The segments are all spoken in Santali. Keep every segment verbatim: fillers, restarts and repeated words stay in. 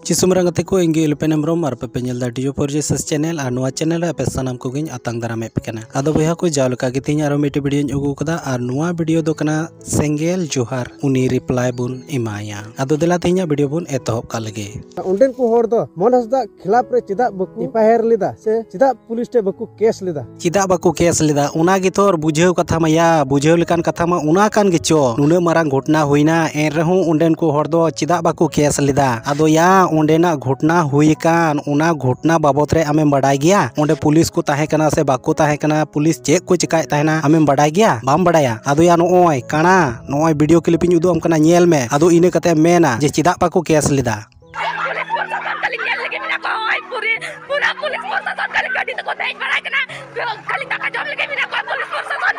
ᱪᱤᱥᱩᱢ ᱨᱟᱝ ᱜᱟᱛᱮ ᱠᱚ, ᱤᱧ ᱜᱮ ᱤᱞᱯᱮᱱ ᱦᱮᱢᱵᱨᱚᱢ ᱟᱨ ᱟᱯᱮ ᱯᱮ ᱧᱮᱞ ᱮᱫᱟ ᱰᱤᱡᱳ ᱯᱷᱳᱨ ᱡᱮ ᱥᱮᱥ ᱪᱮᱱᱮᱞ᱾ ᱟᱨ ᱱᱚᱣᱟ ᱪᱮᱱᱮᱞ ᱨᱮ ᱟᱯᱮ ᱥᱟᱱᱟᱢ ᱠᱚᱜᱮᱧ ᱟᱛᱟᱝ ᱫᱟᱨᱟᱢᱮᱫ ᱯᱮ ᱠᱟᱱᱟ᱾ ᱟᱫᱚ ᱵᱚᱭᱦᱟ ᱠᱚ, ᱡᱟᱣ ᱞᱮᱠᱟ ᱜᱮ ᱛᱮᱦᱮᱧ ᱟᱨᱚ ᱢᱤᱫᱴᱮᱡ ᱵᱷᱤᱰᱤᱭᱳᱧ ᱟᱹᱜᱩ ᱟᱠᱟᱫᱟ᱾ ᱟᱨ ᱱᱚᱣᱟ ᱵᱷᱤᱰᱤᱭᱳ ᱫᱚ ᱠᱟᱱᱟ ᱥᱮᱸᱜᱮᱞ ᱡᱚᱦᱟᱨ, ᱩᱱᱤ ᱨᱤᱯᱞᱟᱭ ᱵᱚᱱ ᱮᱢᱟᱭᱟ᱾ ᱟᱫᱚ ᱫᱮᱞᱟ ᱛᱮᱦᱮᱧᱟᱜ ᱵᱷᱤᱰᱤᱭᱳ ᱵᱚᱱ ᱮᱛᱚᱦᱚᱵ ᱠᱟᱜ ᱞᱮᱜᱮ᱾ ᱚᱸᱰᱮᱱ ᱠᱚ ᱦᱚᱲ ᱫᱚ ᱢᱳᱦᱚᱱ ᱦᱟᱸᱥᱫᱟ ᱠᱷᱤᱞᱟᱯ ᱨᱮ ᱪᱮᱫᱟᱜ ᱵᱟᱠᱚ ᱮᱯᱷ ᱟᱭ ᱟᱨ ᱞᱮᱫᱟ ᱥᱮ ᱪᱮᱫᱟᱜ ᱯᱩᱞᱤᱥ ᱴᱷᱮᱱ ᱵᱟᱠᱚ ᱠᱮᱥ ᱞᱮᱫᱟ? ᱪᱮᱫᱟᱜ ᱵᱟᱠᱚ ᱠᱮᱥ ᱞᱮᱫᱟ? ᱚᱱᱟ ᱜᱮᱛᱚ ᱟᱨ ᱵᱩᱡᱷᱟᱹᱣ ᱠᱟᱛᱷᱟ ᱢᱟ ᱭᱟ, ᱵᱩᱡᱷᱟᱹᱣ ᱞᱮᱠᱟᱱ ᱠᱟᱛᱷᱟ ᱢᱟ ᱚᱱᱟ ᱠᱟᱱ ᱜᱮᱪᱚ᱾ ᱱᱩᱱᱟᱹᱜ ᱢᱟᱨᱟᱝ ᱜᱷᱚᱴᱱᱟ ᱦᱩᱭᱱᱟ, ᱮᱱ ᱨᱮᱦᱚᱸ ᱚᱸᱰᱮᱱ ᱠᱚ ᱦᱚᱲ ᱫᱚ ᱪᱮᱫᱟᱜ ᱵᱟᱠᱚ ᱠᱮᱥ ᱞᱮᱫᱟ? ᱟᱫᱚ ᱭᱟ, ᱚᱸᱰᱮᱱᱟᱜ ᱜᱷᱚᱴᱱᱟ ᱦᱩᱭ ᱟᱠᱟᱱ, ᱚᱱᱟ ᱜᱷᱚᱴᱱᱟ ᱵᱟᱵᱚᱛ ᱨᱮ ᱟᱢᱮᱢ ᱵᱟᱰᱟᱭ ᱜᱮᱭᱟ? ᱚᱸᱰᱮ ᱯᱩᱞᱤᱥ ᱠᱚ ᱛᱟᱦᱮᱸ ᱠᱟᱱᱟ ᱥᱮ ᱵᱟᱠᱚ ᱛᱟᱦᱮᱸ ᱠᱟᱱᱟ, ᱯᱩᱞᱤᱥ ᱪᱮᱫ ᱠᱚ ᱪᱮᱠᱟᱭᱮᱫ ᱛᱟᱦᱮᱱᱟ, ᱟᱢᱮᱢ ᱵᱟᱰᱟᱭ ᱜᱮᱭᱟ? ᱵᱟᱢ ᱵᱟᱰᱟᱭᱟ? ᱟᱫᱚ ᱭᱟ, ᱱᱚᱜᱼᱚᱭ ᱠᱟᱬᱟ, ᱱᱚᱜᱼᱚᱭ ᱵᱷᱤᱰᱤᱭᱳ ᱠᱞᱤᱯ ᱤᱧ ᱩᱫᱩᱜ ᱟᱢ ᱠᱟᱱᱟ, ᱧᱮᱞ ᱢᱮ᱾ ᱟᱫᱚ ᱤᱱᱟᱹ ᱠᱟᱛᱮ ᱮᱢ ᱢᱮᱱᱟ ᱡᱮ ᱪᱮᱫᱟᱜ ᱵᱟᱠᱚ ᱠᱮᱥ ᱞᱮᱫᱟ? ᱯᱩᱞᱤᱥ ᱯᱨᱚᱥᱟᱥᱚᱱ ᱠᱷᱟᱹᱞᱤ ᱧᱮᱞ ᱞᱟᱹᱜᱤᱫ ᱢᱮᱱᱟᱜ ᱠᱚᱣᱟ᱾ ᱦᱳᱭ, ᱯᱩᱨᱤ, ᱯᱩᱨᱟᱹ ᱯᱩᱞᱤᱥ ᱯᱨᱚᱥᱟᱥᱚᱱ ᱠᱷᱟᱹᱞᱤ ᱜᱟᱹᱰᱤ ᱛᱮᱠᱚ ᱫᱮᱡ ᱵᱟᱲᱟᱭ ᱠᱟᱱᱟ, ᱠᱷᱟᱹᱞᱤ ᱫᱟᱠᱟ ᱡᱚᱢ ᱞᱟᱹᱜᱤᱫ ᱢᱮᱱᱟᱜ ᱠᱚᱣᱟ ᱯᱩᱞᱤᱥ ᱯᱨᱚᱥᱟᱥᱚᱱ᱾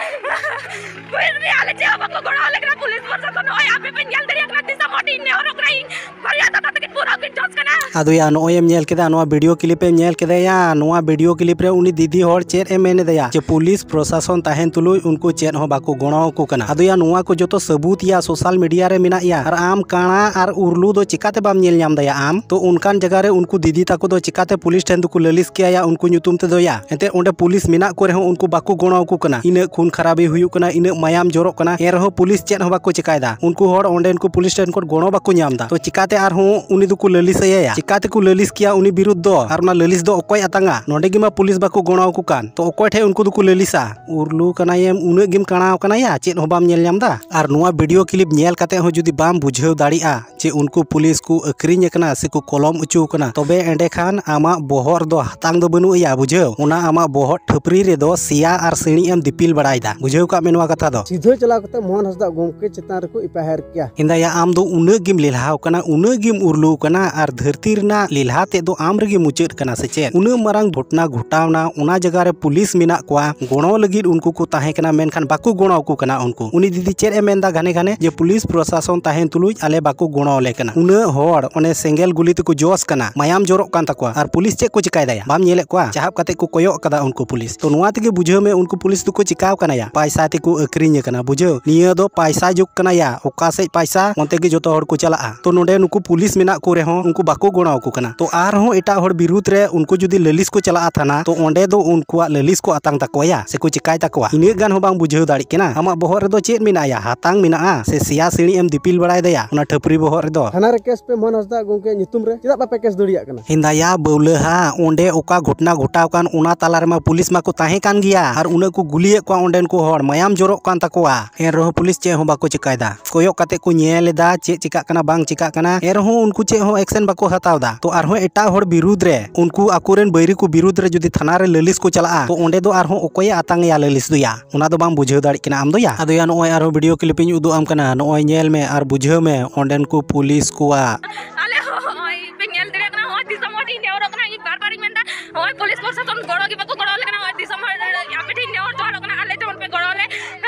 ᱯᱩᱞᱤᱥ ᱨᱮ ᱟᱞᱮ ᱪᱮᱫ ᱦᱚᱸ ᱵᱟᱠᱚ ᱜᱚᱲᱚ ᱟᱞᱮ ᱠᱟᱱᱟ ᱯᱩᱞᱤᱥ ᱯᱨᱚᱥᱟᱥᱚᱱ᱾ ᱱᱚᱜᱼᱚᱭ ᱟᱯᱮ ᱯᱮ ᱧᱮᱞ ᱫᱟᱲᱮᱭᱟᱜ ᱠᱟᱱᱟ, ᱫᱤᱥᱚᱢ ᱦᱚᱲ ᱴᱷᱮᱱ ᱤᱧ ᱱᱮᱦᱚᱨᱚᱜ ᱠᱟᱱᱟ, ᱤᱧ ᱵᱟᱨᱭᱟ ᱫᱟᱫᱟ ᱛᱟᱹᱠᱤᱱ ᱯᱩᱨᱟᱹ ᱠᱤᱱ ᱡᱚᱥ ᱠᱟᱱᱟ᱾ ᱟᱫᱚ ᱭᱟ, ᱱᱚᱜᱼᱚᱭ ᱮᱢ ᱧᱮᱞ ᱠᱮᱫᱟ, ᱱᱚᱣᱟ ᱵᱷᱤᱰᱤᱭᱳ ᱠᱞᱤᱯ ᱮᱢ ᱧᱮᱞ ᱠᱮᱫᱟ ᱭᱟ, ᱱᱚᱣᱟ ᱵᱷᱤᱰᱤᱭᱳ ᱠᱞᱤᱯ ᱨᱮ ᱩᱱᱤ ᱫᱤᱫᱤ ᱦᱚᱲ ᱪᱮᱫ ᱮ ᱢᱮᱱ ᱮᱫᱟ ᱭᱟ, ᱡᱮ ᱯᱩᱞᱤᱥ ᱯᱨᱚᱥᱟᱥᱚᱱ ᱛᱟᱦᱮᱱ ᱛᱩᱞᱩᱡ ᱩᱱᱠᱩ ᱪᱮᱫ ᱦᱚᱸ ᱵᱟᱠᱚ ᱜᱚᱲᱚ ᱟᱠᱚ ᱠᱟᱱᱟ᱾ ᱟᱫᱚ ᱭᱟ, ᱱᱚᱣᱟ ᱠᱚ ᱡᱚᱛᱚ ᱥᱟᱹᱵᱩᱛ ᱭᱟ, ᱥᱳᱥᱟᱞ ᱢᱤᱰᱤᱭᱟ ᱨᱮ ᱢᱮᱱᱟᱜ ᱭᱟ, ᱟᱨ ᱟᱢ ᱠᱟᱬᱟ ᱟᱨ ᱩᱨᱞᱩ ᱫᱚ ᱪᱤᱠᱟᱛᱮ ᱵᱟᱢ ᱧᱮᱞ ᱧᱟᱢ ᱫᱟ ᱭᱟ ᱟᱢ? ᱛᱚ ᱚᱱᱠᱟᱱ ᱡᱟᱭᱜᱟ ᱨᱮ ᱩᱱᱠᱩ ᱫᱤᱫᱤ ᱛᱟᱠᱚ ᱫᱚ ᱪᱤᱠᱟᱛᱮ ᱯᱩᱞᱤᱥ ᱴᱷᱮᱱ ᱫᱚᱠᱚ ᱞᱟᱹᱞᱤᱥ ᱠᱮᱭᱟ ᱭᱟ ᱩᱱᱠᱩ ᱧᱩᱛᱩᱢ ᱛᱮᱫᱚ ᱭᱟ? ᱮᱱᱛᱮᱫ ᱚᱸᱰᱮ ᱯᱩᱞᱤᱥ ᱢᱮᱱᱟᱜ ᱠᱚ ᱨᱮᱦᱚᱸ ᱩᱱᱠᱩ ᱵᱟᱠᱚ ᱜᱚᱲᱚ ᱟᱠᱚ ᱠᱟᱱᱟ᱾ ᱤᱱᱟᱹᱜ ᱠᱷᱩᱱ ᱠᱷᱟᱨᱟᱵᱤ ᱦᱩᱭᱩᱜ ᱠᱟᱱᱟ, ᱤᱱᱟᱹᱜ ᱢᱟᱭᱟᱢ ᱡᱚᱨᱚᱜ ᱠᱟᱱᱟ, ᱮᱱ ᱨᱮᱦᱚᱸ ᱯᱩᱞᱤᱥ ᱪᱮᱫ ᱦᱚᱸ ᱵᱟᱠᱚ ᱪᱮᱠᱟᱭᱮᱫᱟ᱾ ᱩᱱᱠᱩ ᱦᱚᱲ ᱚᱸᱰᱮᱱ ᱠᱚ ᱯᱩᱞᱤᱥ ᱴᱷᱮᱱ ᱠᱷᱚᱱ ᱜᱚᱲᱚ ᱵᱟᱠᱚ ᱧᱟᱢ ᱮᱫᱟ᱾ ᱛᱚ ᱪᱤᱠᱟᱛᱮ ᱟᱨᱦᱚᱸ ᱩᱱᱤ ᱫᱚᱠᱚ ᱞᱟᱹᱞᱤᱥ ᱟᱭᱟ ᱭᱟ? ᱪᱤᱠᱟᱛᱮ ᱠᱚ ᱞᱟᱹᱞᱤᱥ ᱠᱮᱭᱟ ᱩᱱᱤ ᱵᱤᱨᱩᱫᱽ ᱫᱚ? ᱟᱨ ᱚᱱᱟ ᱞᱟᱹᱞᱤᱥ ᱫᱚ ᱚᱠᱚᱭ ᱟᱛᱟᱝᱟ? ᱱᱚᱸᱰᱮ ᱜᱮ ᱢᱟ ᱯᱩᱞᱤᱥ ᱵᱟᱠᱚ ᱜᱚᱲᱚ ᱟᱠᱚ ᱠᱟᱱ, ᱛᱚ ᱚᱠᱚᱭ ᱴᱷᱮᱱ ᱩᱱᱠᱩ ᱫᱚᱠᱚ ᱞᱟᱹᱞᱤᱥᱟ? ᱩᱨᱞᱩ ᱠᱟᱱᱟᱭᱮᱢ, ᱩᱱᱟᱹᱜ ᱜᱮᱢ ᱠᱟᱬᱟᱣ ᱠᱟᱱᱟ ᱭᱟ, ᱪᱮᱫ ᱦᱚᱸ ᱵᱟᱢ ᱧᱮᱞ ᱧᱟᱢ ᱮᱫᱟ? ᱟᱨ ᱱᱚᱣᱟ ᱵᱷᱤᱰᱤᱭᱳ ᱠᱞᱤᱯ ᱧᱮᱞ ᱠᱟᱛᱮ ᱦᱚᱸ ᱡᱩᱫᱤ ᱵᱟᱢ ᱵᱩᱡᱷᱟᱹᱣ ᱫᱟᱲᱮᱭᱟᱜᱼᱟ ᱡᱮ ᱩᱱᱠᱩ ᱯᱩᱞᱤᱥ ᱠᱚ ᱟᱹᱠᱷᱨᱤᱧ ᱟᱠᱟᱱᱟ ᱥᱮ ᱠᱚ ᱠᱚᱞᱚᱢ ᱦᱚᱪᱚ ᱟᱠᱟᱱᱟ, ᱛᱚᱵᱮ ᱮᱸᱰᱮᱠᱷᱟᱱ ᱟᱢᱟᱜ ᱵᱚᱦᱚᱜ ᱨᱮᱫᱚ ᱦᱟᱛᱟᱝ ᱫᱚ ᱵᱟᱹᱱᱩᱜ ᱟᱭᱟ, ᱵᱩᱡᱷᱟᱹᱣ? ᱚᱱᱟ ᱟᱢᱟᱜ ᱵᱚᱦᱚᱜ ᱴᱷᱟᱹᱯᱨᱤ ᱨᱮᱫᱚ ᱥᱮᱭᱟ ᱟᱨ ᱥᱤᱬᱤᱡ ᱮᱢ ᱫᱤᱯᱤᱞ ᱵᱟᱲᱟᱭᱮᱫᱟ᱾ ᱵᱩᱡᱷᱟᱹᱣ ᱠᱟᱜ ᱢᱮ ᱱᱚᱣᱟ ᱠᱟᱛᱷᱟ ᱫᱚ᱾ ᱥᱤᱫᱷᱟᱹ ᱪᱟᱞᱟᱣ ᱠᱟᱛᱮ ᱢᱳᱦᱚᱱ ᱦᱟᱸᱥᱫᱟ ᱜᱚᱢᱠᱮ ᱪᱮᱛᱟᱱ ᱨᱮᱠᱚ ᱮᱯᱷ ᱟᱭ ᱟᱨ ᱠᱮᱭᱟ᱾ ᱦᱮᱸᱫᱟᱭᱟ, ᱟᱢ ᱫᱚ ᱩᱱᱟᱹᱜ ᱜᱮᱢ ᱞᱮᱞᱦᱟᱣ ᱠᱟᱱᱟ, ᱩᱱᱟᱹᱜ ᱜᱮᱢ ᱩᱨᱞᱩ ᱠᱟᱱᱟ, ᱟᱨ ᱫᱷᱟᱹᱨᱛᱤ ᱨᱮᱱᱟᱜ ᱞᱮᱞᱦᱟ ᱛᱮᱫ ᱫᱚ ᱟᱢ ᱨᱮᱜᱮ ᱢᱩᱪᱟᱹᱫ ᱠᱟᱱᱟ ᱥᱮ ᱪᱮᱫ? ᱩᱱᱟᱹᱜ ᱢᱟᱨᱟᱝ ᱜᱷᱚᱴᱱᱟ ᱜᱷᱚᱴᱟᱣᱱᱟ, ᱚᱱᱟ ᱡᱟᱭᱜᱟ ᱨᱮ ᱯᱩᱞᱤᱥ ᱢᱮᱱᱟᱜ ᱠᱚᱣᱟ, ᱜᱚᱲᱚ ᱞᱟᱹᱜᱤᱫ ᱩᱱᱠᱩ ᱠᱚ ᱛᱟᱦᱮᱸ ᱠᱟᱱᱟ, ᱢᱮᱱᱠᱷᱟᱱ ᱵᱟᱠᱚ ᱜᱚᱲᱚ ᱟᱠᱚ ᱠᱟᱱᱟ ᱩᱱᱠᱩ᱾ ᱩᱱᱤ ᱫᱤᱫᱤ ᱪᱮᱫ ᱮ ᱢᱮᱱᱫᱟ ᱜᱷᱟᱱᱮ ᱜᱷᱟᱱᱮ ᱡᱮ ᱯᱩᱞᱤᱥ ᱯᱨᱚᱥᱟᱥᱚᱱ ᱛᱟᱦᱮᱱ ᱛᱩᱞᱩᱡ ᱟᱞᱮ ᱵᱟᱠᱚ ᱜᱚᱲᱚ ᱟᱞᱮ ᱠᱟᱱᱟ᱾ ᱩᱱᱟᱹᱜ ᱦᱚᱲ ᱚᱱᱮ ᱥᱮᱸᱜᱮᱞ ᱜᱩᱞᱤ ᱛᱮᱠᱚ ᱡᱚᱥ ᱠᱟᱱᱟ, ᱢᱟᱭᱟᱢ ᱡᱚᱨᱚᱜ ᱠᱟᱱ ᱛᱟᱠᱚᱣᱟ, ᱟᱨ ᱯᱩᱞᱤᱥ ᱪᱮᱫ ᱠᱚ ᱪᱤᱠᱟᱭ ᱫᱟᱭᱟ? ᱵᱟᱢ ᱧᱮᱞᱮᱫ ᱠᱚᱣᱟ? ᱪᱟᱦᱟᱵ ᱠᱟᱛᱮ ᱠᱚ ᱠᱚᱭᱚᱜ ᱠᱟᱫᱟ ᱩᱱᱠᱩ ᱯᱩᱞᱤᱥ᱾ ᱛᱚ ᱱᱚᱣᱟ ᱛᱮᱜᱮ ᱵᱩᱡᱷᱟᱹᱣ ᱢᱮ ᱩᱱᱠᱩ ᱯᱩᱞᱤᱥ ᱫᱚᱠᱚ ᱪᱤᱠᱟᱣ ᱠᱟᱱᱟ ᱭᱟ, ᱯᱟᱭᱥᱟ ᱛᱮᱠᱚ ᱟᱹᱠᱷᱨᱤᱧ ᱟᱠᱟᱱᱟ, ᱵᱩᱡᱷᱟᱹᱣ? ᱱᱤᱭᱟᱹ ᱫᱚ ᱯᱟᱭᱥᱟ ᱡᱩᱜᱽ ᱠᱟᱱᱟ ᱭᱟ, ᱚᱠᱟ ᱥᱮᱫ ᱯᱟᱭᱥᱟ ᱚᱱᱛᱮ ᱜᱮ ᱡᱚᱛᱚ ᱦᱚᱲ ᱠᱚ ᱪᱟᱞᱟᱜᱼᱟ᱾ ᱛᱚ ᱱᱚᱰᱮ ᱱᱩᱠᱩ ᱯᱩᱞᱤᱥ ᱢᱮᱱᱟᱜ ᱠᱚ ᱨᱮᱦᱚᱸ ᱩᱱᱠᱩ ᱵᱟᱠᱚ ᱜᱚᱲᱚ ᱟᱠᱚ ᱠᱟᱱᱟ᱾ ᱛᱚ ᱟᱨᱦᱚᱸ ᱮᱴᱟᱜ ᱦᱚᱲ ᱵᱤᱨᱩᱫᱽ ᱨᱮ ᱩᱱᱠᱩ ᱡᱩᱫᱤ ᱞᱟᱹᱞᱤᱥ ᱠᱚ ᱪᱟᱞᱟᱜᱼᱟ ᱛᱷᱟᱱᱟ, ᱛᱚ ᱚᱸᱰᱮ ᱫᱚ ᱩᱱᱠᱩᱣᱟᱜ ᱞᱟᱹᱞᱤᱥ ᱠᱚ ᱟᱛᱟᱝ ᱛᱟᱠᱚᱣᱟ ᱭᱟ, ᱥᱮᱠᱚ ᱪᱤᱠᱟᱭ ᱛᱟᱠᱚᱣᱟ? ᱤᱱᱟᱹᱜ ᱜᱟᱱ ᱦᱚᱸ ᱵᱟᱝ ᱵᱩᱡᱷᱟᱹᱣ ᱫᱟᱲᱮᱜ ᱠᱟᱱᱟ? ᱟᱢᱟᱜ ᱵᱚᱦᱚᱜ ᱨᱮᱫᱚ ᱪᱮᱫ ᱢᱮᱱᱟᱜᱼᱟ ᱭᱟ? ᱦᱟᱛᱟᱝ ᱢᱮᱱᱟᱜᱼᱟ ᱥᱮ ᱥᱮᱭᱟ ᱥᱤᱬᱤᱡ ᱮᱢ ᱫᱤᱯᱤᱞ ᱵᱟᱲᱟᱭ ᱫᱟᱭᱟ ᱚᱱᱟ ᱴᱷᱟᱹᱯᱨᱤ ᱵᱚᱦᱚᱜ ᱨᱮᱫᱚ? ᱛᱷᱟᱱᱟ ᱨᱮ ᱠᱮᱥ ᱯᱮ ᱢᱳᱦᱚᱱ ᱦᱟᱸᱥᱫᱟ ᱜᱚᱝᱠᱮ ᱧᱩᱛᱩᱢ ᱨᱮ, ᱪᱮᱫᱟᱜ ᱵᱟᱯᱮ ᱠᱮᱥ ᱫᱟᱲᱮᱭᱟᱜ ᱠᱟᱱᱟ? ᱦᱮᱸᱫᱟᱭᱟ ᱵᱟᱹᱣᱞᱟᱹᱦᱟ, ᱚᱸᱰᱮ ᱚᱠᱟ ᱜᱷᱚᱴᱱᱟ ᱜᱷᱚᱴᱟᱣ ᱠᱟᱱ ᱚᱱᱟ ᱛᱟᱞᱟ ᱨᱮᱢᱟ ᱯᱩᱞᱤᱥ ᱢᱟᱠᱚ ᱛᱟᱦᱮᱸ ᱠᱟᱱ ᱜᱮᱭᱟ, ᱟᱨ ᱩᱱᱟᱹᱜ ᱠᱚ ᱜᱩᱞᱤᱭᱮᱫ ᱠᱚᱣᱟ ᱚᱸᱰᱮᱱ ᱠᱚ ᱦᱚᱲ, ᱢᱟᱭᱟᱢ ᱡᱚᱨᱚᱜ ᱠᱟᱱ ᱛᱟᱠᱚᱣᱟ, ᱮᱱ ᱨᱮᱦᱚᱸ ᱯᱩᱞᱤᱥ ᱪᱮᱫ ᱦᱚᱸ ᱵᱟᱠᱚ ᱪᱤᱠᱟᱭᱮᱫᱟ᱾ ᱠᱚᱭᱚᱜ ᱠᱟᱛᱮ ᱠᱚ ᱧᱮᱞ ᱮᱫᱟ ᱪᱮᱫ ᱪᱤᱠᱟᱜ ᱠᱟᱱᱟ ᱵᱟᱝ ᱪᱤᱠᱟᱜ ᱠᱟᱱᱟ, ᱮᱱ ᱨᱮᱦᱚᱸ ᱩᱱᱠᱩ ᱪᱮᱫ ᱦᱚᱸ ᱮᱠᱥᱮᱱ ᱵᱟᱠᱚ ᱦᱟᱛᱟᱣ ᱮᱫᱟ᱾ ᱛᱚ ᱟᱨᱦᱚᱸ ᱮᱴᱟᱜ ᱦᱚᱲ ᱵᱤᱨᱩᱫᱽ ᱨᱮ, ᱩᱱᱠᱩ ᱟᱠᱚᱨᱮᱱ ᱵᱟᱹᱭᱨᱤ ᱠᱚ ᱵᱤᱨᱩᱫᱽ ᱨᱮ ᱡᱩᱫᱤ ᱛᱷᱟᱱᱟ ᱨᱮ ᱞᱟᱹᱞᱤᱥ ᱠᱚ ᱪᱟᱞᱟᱜᱼᱟ, ᱛᱚ ᱚᱸᱰᱮ ᱫᱚ ᱟᱨᱦᱚᱸ ᱚᱠᱚᱭᱮ ᱟᱛᱟᱝ ᱮᱭᱟ ᱞᱟᱹᱞᱤᱥ ᱫᱚᱭᱟ? ᱚᱱᱟ ᱫᱚ ᱵᱟᱢ ᱵᱩᱡᱷᱟᱹᱣ ᱫᱟᱲᱮᱜ ᱠᱟᱱᱟ ᱟᱢ ᱫᱚᱭᱟ? ᱟᱫᱚᱭᱟ ᱱᱚᱜᱼᱚᱭ ᱟᱨᱦᱚᱸ ᱵᱷᱤᱰᱤᱭᱳ ᱠᱞᱤᱯ ᱤᱧ ᱩᱫᱩᱜ ᱟᱢ ᱠᱟᱱᱟ, ᱱᱚᱜᱼᱚᱭ ᱧᱮᱞ ᱢᱮ ᱟᱨ ᱵᱩᱡᱷᱟᱹᱣ ᱢᱮ ᱚᱸᱰᱮᱱ ᱠᱚ ᱯᱩᱞᱤᱥ ᱠᱚᱣᱟᱜ᱾ ᱟᱞᱮ ᱦᱚᱸ ᱦᱚᱸᱜᱼᱚᱭ ᱯᱮ ᱧᱮᱞ ᱫᱟᱲᱮᱭᱟᱜ ᱠᱟᱱᱟ, ᱦᱚᱸᱜᱼᱚᱭ ᱫᱤᱥᱚᱢ ᱦᱚᱲ ᱴᱷᱮᱱ ᱤᱧ ᱱᱮᱦᱚᱨᱚᱜ ᱠᱟᱱᱟ, ᱤᱧ ᱵᱟᱨ ᱵᱟᱨ ᱤᱧ ᱢᱮᱱᱫᱟ, ᱦᱚᱸᱜᱼᱚᱭ ᱯᱩᱞᱤᱥ ᱯᱨᱚᱥᱟᱥᱚᱱ ᱜᱚᱲᱚ ᱜᱮ ᱵᱟᱠᱚ ᱜᱚᱲᱚ ᱟᱞᱮ ᱠᱟᱱᱟ, ᱦᱚᱸᱜᱼᱚᱭ ᱫᱤᱥᱚᱢ ᱦᱚᱲ ᱟᱯᱮ ᱴᱷᱮᱱ ᱤᱧ ᱱᱮᱦᱚᱨ ᱡᱚᱦᱟᱨᱚᱜ ᱠᱟᱱᱟ, ᱟᱞᱮ ᱡᱮᱢᱚᱱ ᱯᱮ ᱜᱚᱲᱚ ᱟᱞᱮ᱾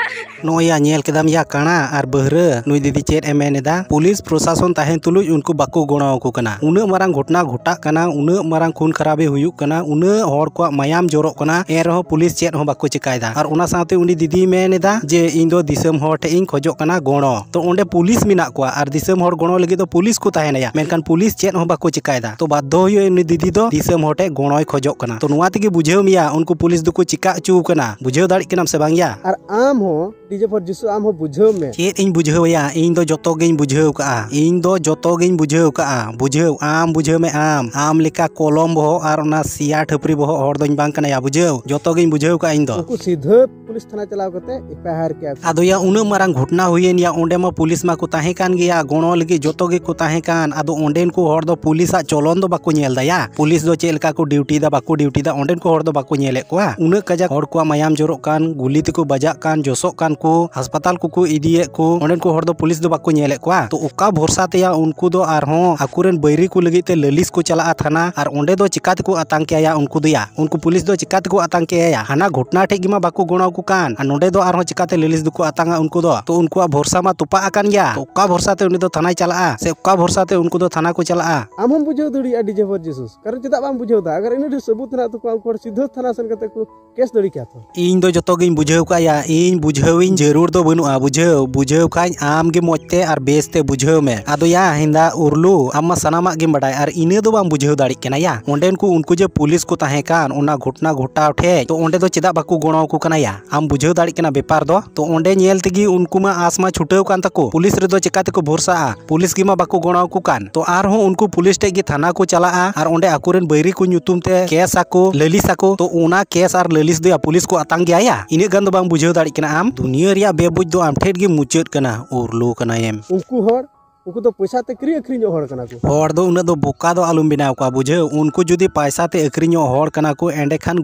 ᱱᱚᱜᱼᱚᱭ ᱭᱟ, ᱧᱮᱞ ᱠᱮᱫᱟᱢ ᱭᱟ ᱠᱟᱬᱟ ᱟᱨ ᱵᱟᱹᱦᱨᱟᱹ, ᱱᱩᱭ ᱫᱤᱫᱤ ᱪᱮᱫ ᱮ ᱢᱮᱱ ᱮᱫᱟ? ᱯᱩᱞᱤᱥ ᱯᱨᱚᱥᱟᱥᱚᱱ ᱛᱟᱦᱮᱱ ᱛᱩᱞᱩᱡ ᱩᱱᱠᱩ ᱵᱟᱠᱚ ᱜᱚᱲᱚ ᱟᱠᱚ ᱠᱟᱱᱟ᱾ ᱩᱱᱟᱹᱜ ᱢᱟᱨᱟᱝ ᱜᱷᱚᱴᱱᱟ ᱜᱷᱚᱴᱟᱜ ᱠᱟᱱᱟ, ᱩᱱᱟᱹᱜ ᱢᱟᱨᱟᱝ ᱠᱷᱩᱱ ᱠᱷᱟᱨᱟᱵᱤ ᱦᱩᱭᱩᱜ ᱠᱟᱱᱟ, ᱩᱱᱟᱹᱜ ᱦᱚᱲ ᱠᱚᱣᱟᱜ ᱢᱟᱭᱟᱢ ᱡᱚᱨᱚᱜ ᱠᱟᱱᱟ, ᱮᱱ ᱨᱮᱦᱚᱸ ᱯᱩᱞᱤᱥ ᱪᱮᱫ ᱦᱚᱸ ᱵᱟᱠᱚ ᱪᱤᱠᱟᱭᱮᱫᱟ᱾ ᱟᱨ ᱚᱱᱟ ᱥᱟᱶᱛᱮ ᱩᱱᱤ ᱫᱤᱫᱤᱭ ᱢᱮᱱ ᱮᱫᱟ ᱡᱮ ᱤᱧ ᱫᱚ ᱫᱤᱥᱚᱢ ᱦᱚᱲ ᱴᱷᱮᱱ ᱤᱧ ᱠᱷᱚᱡᱚᱜ ᱠᱟᱱᱟ ᱜᱚᱲᱚ᱾ ᱛᱚ ᱚᱸᱰᱮ ᱯᱩᱞᱤᱥ ᱢᱮᱱᱟᱜ ᱠᱚᱣᱟ ᱟᱨ ᱫᱤᱥᱚᱢ ᱦᱚᱲ ᱜᱚᱲᱚ ᱞᱟᱹᱜᱤᱫ ᱫᱚ ᱯᱩᱞᱤᱥ ᱠᱚ ᱛᱟᱦᱮᱱᱟᱭᱟ, ᱢᱮᱱᱠᱷᱟᱱ ᱯᱩᱞᱤᱥ ᱪᱮᱫ ᱦᱚᱸ ᱵᱟᱠᱚ ᱪᱤᱠᱟᱭᱮᱫᱟ᱾ ᱛᱚ ᱵᱟᱫᱽᱫᱷᱚ ᱦᱩᱭᱩᱜ ᱩᱱᱤ ᱫᱤᱫᱤ ᱫᱚ ᱫᱤᱥᱚᱢ ᱦᱚᱲ ᱴᱷᱮᱱ ᱜᱚᱲᱚᱭ ᱠᱷᱚᱡᱚᱜ ᱠᱟᱱᱟ᱾ ᱛᱚ ᱱᱚᱣᱟ ᱛᱮᱜᱮ ᱵᱩᱡᱷᱟᱹᱣ ᱢᱮᱭᱟ ᱩᱱᱠᱩ ᱯᱩᱞᱤᱥ ᱫᱚᱠᱚ ᱪᱤᱠᱟ ᱦᱚᱪᱚ ᱠᱟᱱᱟ᱾ ᱵᱩᱡᱷᱟᱹᱣ ᱫᱟᱲᱮᱜ ᱠᱟᱱᱟᱢ ᱥᱮ ᱵᱟᱝ ᱭᱟ? ᱟᱨ ᱟᱢ ᱦᱚᱸ ᱰᱤᱡᱮ ᱯᱷᱚᱨ ᱡᱤᱥᱩ, ᱟᱢ ᱦᱚᱸ ᱵᱩᱡᱷᱟᱹᱣ ᱢᱮ᱾ ᱪᱮᱫ ᱤᱧ ᱵᱩᱡᱷᱟᱹᱣ ᱮᱭᱟ? ᱤᱧ ᱫᱚ ᱡᱚᱛᱚ ᱜᱤᱧ ᱵᱩᱡᱷᱟᱹᱣ ᱠᱟᱜᱼᱟ, ᱤᱧ ᱫᱚ ᱡᱚᱛᱚ ᱜᱤᱧ ᱵᱩᱡᱷᱟᱹᱣ ᱠᱟᱜᱼᱟ᱾ ᱵᱩᱡᱷᱟᱹᱣ ᱟᱢ, ᱵᱩᱡᱷᱟᱹᱣ ᱢᱮ ᱟᱢ, ᱟᱢ ᱞᱮᱠᱟ ᱠᱚᱞᱚᱢ ᱵᱚᱦᱚᱜ ᱟᱨ ᱚᱱᱟ ᱥᱮᱭᱟ ᱴᱷᱟᱹᱯᱨᱤ ᱵᱚᱦᱚᱜ ᱦᱚᱲ ᱫᱚᱧ ᱵᱟᱝ ᱠᱟᱱᱟᱭᱟ, ᱵᱩᱡᱷᱟᱹᱣ? ᱡᱚᱛᱚ ᱜᱤᱧ ᱵᱩᱡᱷᱟᱹᱣ ᱠᱟᱜᱼᱟ ᱤᱧ ᱫᱚ᱾ ᱩᱱᱠᱩ ᱥᱤᱫᱷᱟᱹ ᱯᱩᱞᱤᱥ ᱛᱷᱟᱱᱟ ᱪᱟᱞᱟᱣ ᱠᱟᱛᱮ ᱮᱯᱷ ᱟᱭ ᱟᱨ ᱠᱮᱭᱟ ᱠᱚ᱾ ᱟᱫᱚᱭᱟ ᱩᱱᱟᱹᱜ ᱢᱟᱨᱟᱝ ᱜᱷᱚᱴᱱᱟ ᱦᱩᱭᱮᱱ ᱭᱟ, ᱚᱸᱰᱮ ᱢᱟ ᱯᱩᱞᱤᱥ ᱢᱟ ᱠᱚ ᱛᱟᱦᱮᱸ ᱠᱟᱱ ᱜᱮᱭᱟ, ᱜᱚᱲᱚ ᱞᱟᱹᱜᱤᱫ ᱡᱚᱛᱚ ᱜᱮᱠᱚ ᱛᱟᱦᱮᱸ ᱠᱟᱱ᱾ ᱟᱫᱚ ᱚᱸᱰᱮᱱ ᱠᱚ ᱦᱚᱲ ᱫᱚ ᱯᱩᱞᱤᱥᱟᱜ ᱪᱚᱞᱚᱱ ᱫᱚ ᱵᱟᱠᱚ ᱧᱮᱞ ᱫᱟ ᱭᱟ, ᱯᱩᱞᱤᱥ ᱫᱚ ᱪᱮᱫ ᱞᱮᱠᱟ ᱠᱚ ᱰᱤᱭᱩᱴᱤ ᱫᱟ ᱵᱟᱠᱚ ᱰᱤᱭᱩᱴᱤ ᱫᱟ, ᱚᱸᱰᱮᱱ ᱠᱚ ᱦᱚᱲ ᱫᱚ ᱵᱟᱠᱚ ᱧᱮᱞᱮᱫ ᱠᱚᱣᱟ᱾ ᱩᱱᱟᱹᱜ ᱠᱟᱡᱟᱠ ᱦᱚᱲ ᱠᱚᱣᱟᱜ ᱢᱟᱭᱟᱢ ᱡᱚᱨᱚᱜ ᱠᱟᱱ, ᱜᱩᱞᱤ ᱛᱮᱠᱚ ᱵᱟᱡᱟᱜ ᱠᱟᱱ, ᱡᱚᱥᱚᱜ ᱠᱟᱱ, ᱠᱚ, ᱦᱟᱥᱯᱟᱛᱟᱞ ᱠᱚᱠᱚ ᱤᱫᱤᱭᱮᱫ ᱠᱚ, ᱚᱸᱰᱮᱱ ᱠᱚ ᱦᱚᱲ ᱫᱚ ᱯᱩᱞᱤᱥ ᱫᱚ ᱵᱟᱠᱚ ᱧᱮᱞᱮᱫ ᱠᱚᱣᱟ᱾ ᱛᱚ ᱚᱠᱟ ᱵᱷᱚᱨᱥᱟ ᱛᱮᱭᱟ ᱩᱱᱠᱩ ᱫᱚ ᱟᱨᱦᱚᱸ ᱟᱠᱚᱨᱮᱱ ᱵᱟᱹᱭᱨᱤ ᱠᱚ ᱞᱟᱹᱜᱤᱫ ᱛᱮ ᱞᱟᱹᱞᱤᱥ ᱠᱚ ᱪᱟᱞᱟᱜᱼᱟ ᱛᱷᱟᱱᱟ, ᱟᱨ ᱚᱸᱰᱮ ᱫᱚ ᱪᱤᱠᱟ ᱛᱮᱠᱚ ᱟᱛᱟᱝ ᱠᱮᱭᱟ ᱩᱱᱠᱩ ᱫᱚᱭᱟ? ᱩᱱᱠᱩ ᱯᱩᱞᱤᱥ ᱫᱚ ᱪᱤᱠᱟ ᱛᱮᱠᱚ ᱟᱛᱟᱝ ᱠᱮᱭᱟ? ᱦᱟᱱᱟ ᱜᱷᱚᱴᱱᱟ ᱴᱷᱮᱡ ᱜᱮᱢᱟ ᱵᱟᱠᱚ ᱜᱚᱲᱚ ᱟᱠᱚ ᱠᱟᱱ, ᱟᱨ ᱱᱚᱸᱰᱮ ᱫᱚ ᱟᱨᱦᱚᱸ ᱪᱤᱠᱟᱛᱮ ᱞᱟᱹᱞᱤᱥ ᱫᱚᱠᱚ ᱟᱛᱟᱝᱟ ᱩᱱᱠᱩ ᱫᱚ? ᱛᱚ ᱩᱱᱠᱩᱣᱟᱜ ᱵᱷᱚᱨᱥᱟ ᱢᱟ ᱛᱚᱯᱟᱜ ᱟᱠᱟᱱ ᱜᱮᱭᱟ᱾ ᱛᱚ ᱚᱠᱟ ᱵᱷᱚᱨᱥᱟ ᱛᱮ ᱩᱱᱤ ᱫᱚ ᱛᱷᱟᱱᱟᱭ ᱪᱟᱞᱟᱜᱼᱟ, ᱥᱮ ᱚᱠᱟ ᱵᱷᱚᱨᱥᱟ ᱛᱮ ᱩᱱᱠᱩ ᱫᱚ ᱛᱷᱟᱱᱟ ᱠᱚ ᱪᱟᱞᱟᱜᱼᱟ? ᱟᱢ ᱦᱚᱸᱢ ᱵᱩᱡᱷᱟᱹᱣ ᱫᱟᱲᱮᱭᱟᱜᱼᱟ ᱟᱹᱰᱤ ᱡᱚᱵᱚᱨ ᱡᱤᱥᱩᱥ, ᱠᱟᱨᱚᱱ ᱪᱮᱫᱟᱜ ᱵᱟᱢ ᱵᱩᱡᱷᱟᱹᱣ ᱫᱟ? ᱟᱜᱟᱨ ᱤᱱᱟᱹ ᱰᱷᱮᱨ ᱥᱟᱹᱵᱩᱛ ᱦᱮᱱᱟᱜ ᱛᱟᱠᱚᱣᱟ, ᱩᱱᱠᱩ ᱦᱚᱲ ᱥᱤᱫᱷᱟᱹ ᱛᱷᱟᱱᱟ ᱥᱮᱱ ᱠᱟᱛᱮ ᱠᱚ ᱠᱮᱥ ᱫᱟᱲᱮ ᱠᱮᱭᱟ ᱛᱚ᱾ ᱤᱧ ᱫᱚ ᱡᱚᱛᱚ ᱜᱤᱧ ᱵᱩᱡᱷᱟᱹᱣ ᱠᱟᱜ ᱭᱟ, ᱤᱧ ᱵᱩᱡᱷᱟᱹᱣᱤᱧ ᱡᱟᱹᱨᱩᱲ ᱫᱚ ᱵᱟᱹᱱᱩᱜᱼᱟ᱾ ᱵᱩᱡᱷᱟᱹᱣ, ᱵᱩᱡᱷᱟᱹᱣ ᱠᱷᱟᱡ ᱟᱢ ᱜᱮ ᱢᱚᱡᱽ ᱛᱮ ᱟᱨ ᱵᱮᱥ ᱛᱮ ᱵᱩᱡᱷᱟᱹᱣ ᱢᱮ᱾ ᱟᱫᱚ ᱭᱟ ᱦᱮᱸᱫᱟ ᱩᱨᱞᱩ, ᱟᱢ ᱢᱟ ᱥᱟᱱᱟᱢᱟᱜ ᱜᱮᱢ ᱵᱟᱰᱟᱭ, ᱟᱨ ᱤᱱᱟᱹ ᱫᱚ ᱵᱟᱢ ᱵᱩᱡᱷᱟᱹᱣ ᱫᱟᱲᱮᱜ ᱠᱟᱱᱟ ᱭᱟ? ᱚᱸᱰᱮᱱ ᱠᱚ ᱩᱱᱠᱩ ᱡᱮ ᱯᱩᱞᱤᱥ ᱠᱚ ᱛᱟᱦᱮᱸ ᱠᱟᱱ ᱚᱱᱟ ᱜᱷᱚᱴᱱᱟ ᱜᱷᱚᱴᱟᱣ ᱴᱷᱮᱡ, ᱛᱚ ᱚᱸᱰᱮ ᱫᱚ ᱪᱮᱫᱟᱜ ᱵᱟᱠᱚ ᱜᱚᱲᱚ ᱟᱠᱚ ᱠᱟᱱᱟ ᱭᱟ? ᱟᱢ ᱵᱩᱡᱷᱟᱹᱣ ᱫᱟᱲᱮᱜ ᱠᱟᱱᱟ ᱵᱮᱯᱟᱨ ᱫᱚ? ᱛᱚ ᱚᱸᱰᱮ ᱧᱮᱞ ᱛᱮᱜᱮ ᱩᱱᱠᱩ ᱢᱟ ᱟᱸᱥ ᱢᱟ ᱪᱷᱩᱴᱟᱹᱣ ᱠᱟᱱ ᱛᱟᱠᱚ, ᱯᱩᱞᱤᱥ ᱨᱮᱫᱚ ᱪᱮᱠᱟ ᱛᱮᱠᱚ ᱵᱷᱚᱨᱥᱟᱜᱼᱟ? ᱯᱩᱞᱤᱥ ᱜᱮᱢᱟ ᱵᱟᱠᱚ ᱜᱚᱲᱚ ᱟᱠᱚ ᱠᱟᱱ᱾ ᱛᱚ ᱟᱨᱦᱚᱸ ᱩᱱᱠᱩ ᱯᱩᱞᱤᱥ ᱴᱷᱮᱡ ᱜᱮ ᱛᱷᱟᱱᱟ ᱠᱚ ᱪᱟᱞᱟᱜᱼᱟ ᱟᱨ ᱚᱸᱰᱮ ᱟᱠᱚᱨᱮᱱ ᱵᱟᱹᱭᱨᱤ ᱠᱚ ᱧᱩᱛᱩᱢ ᱛᱮ ᱠᱮᱥ ᱟᱠᱚ, ᱞᱟᱹᱞᱤᱥ ᱟᱠᱚ᱾ ᱛᱚ ᱚᱱᱟ ᱠᱮᱥ ᱟᱨ ᱞᱟᱹᱞᱤᱥ ᱫᱚᱭᱟ ᱯᱩᱞᱤᱥ ᱠᱚ ᱟᱛᱟᱝ ᱜᱮᱭᱟ ᱭᱟ? ᱤᱱᱟᱹᱜ ᱜᱟᱱ ᱫᱚ ᱵᱟᱢ ᱵᱩᱡᱷᱟᱹᱣ ᱫᱟᱲᱮᱜ ᱠᱟᱱᱟ ᱟᱢ? ᱫᱩᱱᱤᱭᱟᱹ ᱨᱮᱭᱟᱜ ᱵᱮᱵᱩᱡ ᱫᱚ ᱟᱢ ᱴᱷᱮᱡ ᱜᱮ ᱢᱩᱪᱟᱹᱫ ᱠᱟᱱᱟ, ᱩᱨᱞᱩ ᱠᱟᱱᱟᱭᱮᱢ᱾ ᱩᱱᱠᱩ ᱦᱚᱲ, ᱩᱱᱠᱩ ᱫᱚ ᱯᱚᱭᱥᱟ ᱛᱮ ᱠᱤᱨᱤᱧ ᱟᱹᱠᱷᱨᱤᱧᱚᱜ ᱦᱚᱲ ᱠᱟᱱᱟ ᱠᱚ᱾ ᱦᱚᱲ ᱫᱚ ᱩᱱᱟᱹᱜ ᱫᱚ ᱵᱚᱠᱟ ᱫᱚ ᱟᱞᱚᱢ ᱵᱮᱱᱟᱣ ᱠᱚᱣᱟ, ᱵᱩᱡᱷᱟᱹᱣ? ᱩᱱᱠᱩ ᱡᱩᱫᱤ ᱯᱟᱭᱥᱟ ᱛᱮ ᱟᱹᱠᱷᱨᱤᱧᱚᱜ ᱦᱚᱲ ᱠᱟᱱᱟ ᱠᱚ, ᱮᱸᱰᱮᱠᱷᱟᱱ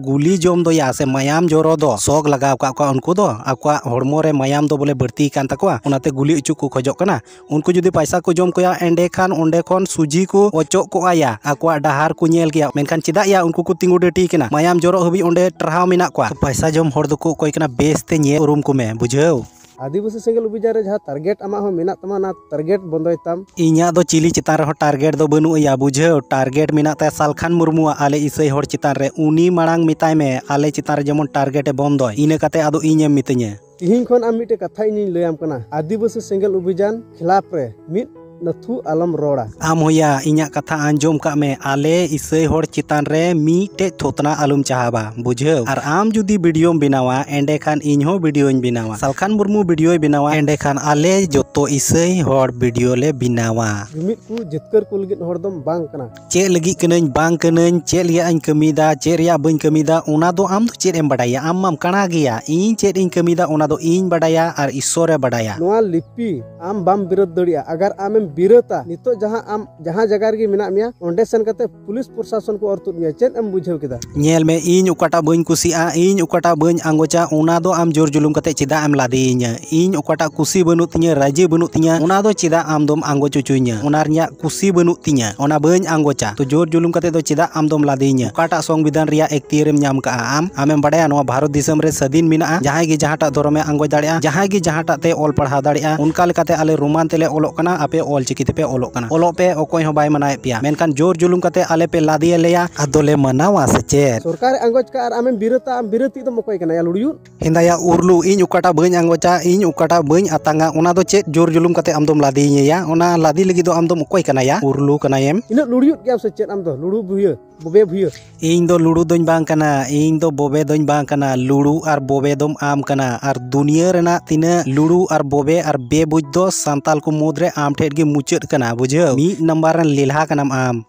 ᱜᱩᱞᱤ ᱡᱚᱢ ᱫᱚᱭᱟ ᱥᱮ ᱢᱟᱭᱟᱢ ᱡᱚᱨᱚ ᱫᱚ ᱥᱚᱠ ᱞᱟᱜᱟᱣ ᱠᱟᱜ ᱠᱚᱣᱟ ᱩᱱᱠᱩ ᱫᱚ᱾ ᱟᱠᱚᱣᱟᱜ ᱦᱚᱲᱢᱚ ᱨᱮ ᱢᱟᱭᱟᱢ ᱫᱚ ᱵᱚᱞᱮ ᱵᱟᱹᱲᱛᱤ ᱠᱟᱱ ᱛᱟᱠᱚᱣᱟ, ᱚᱱᱟᱛᱮ ᱜᱩᱞᱤ ᱚᱪᱚ ᱠᱚ ᱠᱷᱚᱡᱚᱜ ᱠᱟᱱᱟ᱾ ᱩᱱᱠᱩ ᱡᱩᱫᱤ ᱯᱟᱭᱥᱟ ᱠᱚ ᱡᱚᱢ ᱠᱚᱭᱟ, ᱮᱸᱰᱮᱠᱷᱟᱱ ᱚᱸᱰᱮ ᱠᱷᱚᱱ ᱥᱩᱡᱷᱤ ᱠᱚ ᱚᱪᱚᱜ ᱠᱚᱜᱼᱟ ᱭᱟ, ᱟᱠᱚᱣᱟᱜ ᱰᱟᱦᱟᱨ ᱠᱚ ᱧᱮᱞ ᱠᱮᱭᱟ᱾ ᱢᱮᱱᱠᱷᱟᱱ ᱪᱮᱫᱟᱜ ᱭᱟ ᱩᱱᱠᱩ ᱠᱚ ᱛᱤᱸᱜᱩ ᱰᱟᱹᱴᱤ ᱠᱟᱱᱟ? ᱢᱟᱭᱟᱢ ᱡᱚᱨᱚᱜ ᱦᱟᱹᱵᱤᱡ ᱚᱸᱰᱮ ᱴᱟᱨᱦᱟᱣ ᱢᱮᱱᱟᱜ ᱠᱚᱣᱟ᱾ ᱯᱟᱭᱥᱟ ᱡᱚᱢ ᱦᱚᱲ ᱫᱚᱠᱚ ᱚᱠᱚᱭ ᱠᱟᱱᱟ? ᱵᱮᱥ ᱛᱮ ᱧᱮᱞ ᱩᱨᱩᱢ ᱠᱚᱢᱮ, ᱵᱩᱡᱷᱟᱹᱣ? ᱟᱹᱫᱤᱵᱟᱹᱥᱤ ᱥᱮᱸᱜᱮᱞ ᱚᱵᱷᱤᱡᱟᱱ ᱨᱮ ᱡᱟᱦᱟᱸ ᱴᱟᱨᱜᱮᱴ ᱟᱢᱟᱜ ᱦᱚᱸ ᱢᱮᱱᱟᱜ ᱛᱟᱢᱟ, ᱚᱱᱟ ᱴᱟᱨᱜᱮᱴ ᱵᱚᱱᱫᱚᱭ ᱛᱟᱢ᱾ ᱤᱧᱟᱹᱜ ᱫᱚ ᱪᱤᱞᱤ ᱪᱮᱛᱟᱱ ᱨᱮᱦᱚᱸ ᱴᱟᱨᱜᱮᱴ ᱫᱚ ᱵᱟᱹᱱᱩᱜ ᱟᱭᱟ, ᱵᱩᱡᱷᱟᱹᱣ? ᱴᱟᱨᱜᱮᱴ ᱢᱮᱱᱟᱜ ᱛᱟᱭᱟ ᱥᱟᱞᱠᱷᱟᱱ ᱢᱩᱨᱢᱩᱣᱟᱜ, ᱟᱞᱮ ᱤᱥᱟᱹᱭ ᱦᱚᱲ ᱪᱮᱛᱟᱱ ᱨᱮ᱾ ᱩᱱᱤ ᱢᱟᱲᱟᱝ ᱢᱮᱛᱟᱭ ᱢᱮ ᱟᱞᱮ ᱪᱮᱛᱟᱱ ᱨᱮ ᱡᱮᱢᱚᱱ ᱴᱟᱨᱜᱮᱴ ᱮ ᱵᱚᱱᱫᱚᱭ, ᱤᱱᱟᱹ ᱠᱟᱛᱮ ᱟᱫᱚ ᱤᱧᱮᱢ ᱢᱤᱛᱟᱹᱧᱟ᱾ ᱛᱤᱦᱤᱧ ᱠᱷᱚᱱ ᱟᱢ ᱢᱤᱫᱴᱮᱡ ᱠᱟᱛᱷᱟ ᱤᱧᱤᱧ ᱞᱟᱹᱭᱟᱢ ᱠᱟᱱᱟ, ᱟᱹᱫᱤᱵᱟᱹᱥᱤ ᱥᱮᱸᱜᱮᱞ ᱚᱵᱷᱤᱡᱟᱱ ᱠᱷᱤᱞᱟᱯ ᱨᱮ ᱢᱤᱫ ᱱᱟᱹᱛᱷᱩ ᱟᱞᱚᱢ ᱨᱚᱲᱟ᱾ ᱟᱢ ᱦᱚᱭᱟ, ᱤᱧᱟᱜ ᱠᱟᱛᱷᱟ ᱟᱸᱡᱚᱢ ᱠᱟᱜ ᱢᱮ, ᱟᱞᱮ ᱤᱥᱟᱹᱭ ᱦᱚᱲ ᱪᱮᱛᱟᱱ ᱨᱮ ᱢᱤᱫᱴᱮᱡ ᱛᱷᱚᱛᱱᱟ ᱟᱞᱚᱢ ᱪᱟᱦᱟᱵᱟ, ᱵᱩᱡᱷᱟᱹᱣ? ᱟᱨ ᱟᱢ ᱡᱩᱫᱤ ᱵᱷᱤᱰᱤᱭᱳᱢ ᱵᱮᱱᱟᱣᱟ, ᱮᱸᱰᱮᱠᱷᱟᱱ ᱤᱧ ᱦᱚᱸ ᱵᱷᱤᱰᱤᱭᱳᱧ ᱵᱮᱱᱟᱣᱟ᱾ ᱥᱟᱞᱠᱷᱟᱱ ᱢᱩᱨᱢᱩ ᱵᱷᱤᱰᱤᱭᱳᱭ ᱵᱮᱱᱟᱣᱟ, ᱮᱸᱰᱮᱠᱷᱟᱱ ᱟᱞᱮ ᱡᱚᱛᱚ ᱤᱥᱟᱹᱭ ᱦᱚᱲ ᱵᱷᱤᱰᱤᱭᱳ ᱞᱮ ᱵᱮᱱᱟᱣᱟ᱾ ᱡᱩᱢᱤᱫ ᱠᱚ ᱡᱤᱛᱠᱟᱹᱨ ᱠᱚ ᱞᱟᱹᱜᱤᱫ ᱦᱚᱲ ᱫᱚᱢ ᱵᱟᱝ ᱠᱟᱱᱟ᱾ ᱪᱮᱫ ᱞᱟᱹᱜᱤᱫ ᱠᱟᱹᱱᱟᱹᱧ, ᱵᱟᱝ ᱠᱟᱹᱱᱟᱹᱧ, ᱪᱮᱫ ᱨᱮᱭᱟᱜ ᱤᱧ ᱠᱟᱹᱢᱤᱭᱮᱫᱟ, ᱪᱮᱫ ᱨᱮᱭᱟᱜ ᱵᱟᱹᱧ ᱠᱟᱹᱢᱤᱭᱮᱫᱟ, ᱚᱱᱟ ᱫᱚ ᱟᱢ ᱫᱚ ᱪᱮᱫ ᱮᱢ ᱵᱟᱰᱟᱭᱟ? ᱟᱢ ᱢᱟᱢ ᱠᱟᱬᱟ ᱜᱮᱭᱟ᱾ ᱤᱧ ᱪᱮᱫ ᱤᱧ ᱠᱟᱹᱢᱤᱭᱮᱫᱟ, ᱚᱱᱟ ᱫᱚ ᱤᱧ ᱵᱟᱰᱟᱭᱟ ᱟᱨ ᱤᱥᱥᱚᱨᱮ ᱵᱟᱰᱟᱭᱟ᱾ ᱱᱚᱣᱟ ᱞᱤᱯᱤ ᱟᱢ ᱵᱟᱢ ᱵᱤᱨᱳᱫ ᱫᱟᱲᱮᱭᱟᱜᱼᱟ᱾ ᱟᱜᱟᱨ ᱟᱢᱮᱢ ᱵᱤᱨᱟᱹᱛᱟ, ᱱᱤᱛᱚᱜ ᱡᱟᱦᱟᱸ ᱟᱢ ᱡᱟᱦᱟᱸ ᱡᱟᱭᱜᱟ ᱨᱮᱜᱮ ᱢᱮᱱᱟᱜ ᱢᱮᱭᱟ, ᱚᱸᱰᱮ ᱥᱮᱱ ᱠᱟᱛᱮ ᱯᱩᱞᱤᱥ ᱯᱨᱚᱥᱟᱥᱚᱱ ᱠᱚ ᱚᱨ ᱛᱩᱫ ᱢᱮᱭᱟ᱾ ᱪᱮᱫ ᱮᱢ ᱵᱩᱡᱷᱟᱹᱣ ᱠᱮᱫᱟ? ᱧᱮᱞ ᱢᱮ, ᱤᱧ ᱚᱠᱟᱴᱟᱜ ᱵᱟᱹᱧ ᱠᱩᱥᱤᱭᱟᱜᱼᱟ, ᱤᱧ ᱚᱠᱟᱴᱟᱜ ᱵᱟᱹᱧ ᱟᱸᱜᱚᱪᱟ, ᱚᱱᱟ ᱫᱚ ᱟᱢ ᱡᱳᱨ ᱡᱩᱞᱩᱢ ᱠᱟᱛᱮ ᱪᱮᱫᱟᱜ ᱮᱢ ᱞᱟᱫᱮᱭᱤᱧᱟ? ᱤᱧ ᱚᱠᱟᱴᱟᱜ ᱠᱩᱥᱤ ᱵᱟᱹᱱᱩᱜ ᱛᱤᱧᱟᱹ, ᱨᱟᱡᱤ ᱵᱟᱹᱱᱩᱜ ᱛᱤᱧᱟᱹ, ᱚᱱᱟ ᱫᱚ ᱪᱮᱫᱟᱜ ᱟᱢ ᱫᱚᱢ ᱟᱸᱜᱚᱪ ᱦᱚᱪᱚᱧᱟ? ᱚᱱᱟ ᱨᱮᱱᱟᱜ ᱠᱩᱥᱤ ᱵᱟᱹᱱᱩᱜ ᱛᱤᱧᱟᱹ, ᱚᱱᱟ ᱵᱟᱹᱧ ᱟᱸᱜᱚᱪᱟ, ᱛᱚ ᱡᱳᱨ ᱡᱩᱞᱩᱢ ᱠᱟᱛᱮ ᱫᱚ ᱪᱮᱫᱟᱜ ᱟᱢ ᱫᱚᱢ ᱞᱟᱫᱮᱭᱤᱧᱟ? ᱚᱠᱟᱴᱟᱜ ᱥᱚᱝᱵᱤᱫᱷᱟᱱ ᱨᱮᱭᱟᱜ ᱮᱠᱛᱤᱭᱟᱹᱨᱮᱢ ᱧᱟᱢ ᱠᱟᱜᱼᱟ ᱟᱢ? ᱟᱢᱮᱢ ᱵᱟᱰᱟᱭᱟ ᱱᱚᱣᱟ ᱵᱷᱟᱨᱚᱛ ᱫᱤᱥᱚᱢ ᱨᱮ ᱥᱟᱹᱫᱷᱤᱱ ᱢᱮᱱᱟᱜᱼᱟ, ᱡᱟᱦᱟᱸᱭ ᱜᱮ ᱡᱟᱦᱟᱸᱴᱟᱜ ᱫᱷᱚᱨᱚᱢᱮ ᱟᱸᱜᱚᱪ ᱫᱟᱲᱮᱭᱟᱜᱼᱟ, ᱡᱟᱦᱟᱸᱭ ᱜᱮ ᱡᱟᱦᱟᱸᱴᱟᱜ ᱛᱮ ᱚᱞ ᱯᱟᱲᱦᱟᱣ ᱫᱟᱲᱮᱭᱟᱜᱼᱟ᱾ ᱚᱱᱠᱟ ᱞᱮᱠᱟᱛᱮ ᱟᱞᱮ ᱨᱳᱢᱟᱱ ᱛᱮᱞᱮ ᱚᱞᱚᱜ ᱠᱟᱱᱟ, ᱟᱯᱮ ᱚᱞ ᱪᱤᱠᱤ ᱛᱮᱯᱮ ᱚᱞᱚᱜ ᱠᱟᱱᱟ᱾ ᱚᱞᱚᱜ ᱯᱮ, ᱚᱠᱚᱭ ᱦᱚᱸ ᱵᱟᱭ ᱢᱟᱱᱟᱣᱮᱫ ᱯᱮᱭᱟ, ᱢᱮᱱᱠᱷᱟᱱ ᱡᱳᱨ ᱡᱩᱞᱩᱢ ᱠᱟᱛᱮ ᱟᱞᱮ ᱯᱮ ᱞᱟᱫᱮᱭᱟᱞᱮᱭᱟ, ᱟᱫᱚᱞᱮ ᱢᱟᱱᱟᱣᱟ ᱥᱮ ᱪᱮᱫ? ᱥᱚᱨᱠᱟᱨᱮ ᱟᱸᱜᱚᱪ ᱠᱟᱜᱼᱟ ᱟᱨ ᱟᱢᱮᱢ ᱵᱤᱨᱟᱹᱛᱟ, ᱟᱢ ᱵᱤᱨᱟᱹᱛᱤᱡ ᱫᱚᱢ ᱚᱠᱚᱭ ᱠᱟᱱᱟ ᱭᱟ ᱞᱩᱲᱩᱭᱩᱫ? ᱦᱮᱸᱫᱟᱭᱟ ᱩᱨᱞᱩ, ᱤᱧ ᱚᱠᱟᱴᱟᱜ ᱵᱟᱹᱧ ᱟᱸᱜᱚᱪᱟ, ᱤᱧ ᱚᱠᱟᱴᱟᱜ ᱵᱟᱹᱧ ᱟᱛᱟᱝᱟ, ᱚᱱᱟ ᱫᱚ ᱪᱮᱫ ᱡᱳᱨ ᱡᱩᱞᱩᱢ ᱠᱟᱛᱮ ᱟᱢ ᱫᱚᱢ ᱞᱟᱫᱮᱭᱤᱧᱟ ᱭᱟ? ᱚᱱᱟ ᱞᱟᱫᱮ ᱞᱟᱹᱜᱤᱫ ᱫᱚ ᱟᱢ ᱫᱚᱢ ᱚᱠᱚᱭ ᱠᱟᱱᱟ ᱭᱟ? ᱩᱨᱞᱩ ᱠᱟᱱᱟᱭᱮᱢ᱾ ᱤᱱᱟᱹᱜ ᱞᱩᱲᱩᱭᱩᱫ ᱜᱮᱭᱟᱢ ᱥᱮ ᱪᱮᱫ ᱟᱢ ᱫᱚ? ᱞᱩᱲᱩ ᱵᱷᱩᱭᱟᱹ, ᱵᱩᱵᱮ ᱵᱷᱩᱭᱟᱹ᱾ ᱤᱧ ᱫᱚ ᱞᱩᱲᱩ ᱫᱚᱧ ᱵᱟᱝ ᱠᱟᱱᱟ, ᱤᱧ ᱫᱚ ᱵᱚᱵᱮ ᱫᱚᱧ ᱵᱟᱝ ᱠᱟᱱᱟ, ᱞᱩᱲᱩ ᱟᱨ ᱵᱚᱵᱮ ᱫᱚᱢ ᱟᱢ ᱠᱟᱱᱟ᱾ ᱟᱨ ᱫᱩᱱᱤᱭᱟᱹ ᱨᱮᱱᱟᱜ ᱛᱤᱱᱟᱹᱜ ᱞᱩᱲᱩ ᱟᱨ ᱵᱚᱵᱮ ᱟᱨ ᱵᱮᱵᱩᱡ ᱫᱚ ᱥᱟᱱᱛᱟᱞ ᱠᱚ ᱢᱩᱫᱽ ᱨᱮ ᱟᱢ ᱴᱷᱮᱱ ᱜᱮ ᱢᱩᱪᱟᱹᱫ ᱠᱟᱱᱟ, ᱵᱩᱡᱷᱟᱹᱣ? ᱢᱤᱫ ᱱᱟᱢᱵᱟᱨ ᱨᱮᱱ ᱞᱮᱞᱦᱟ ᱠᱟᱱᱟᱢ ᱟᱢ᱾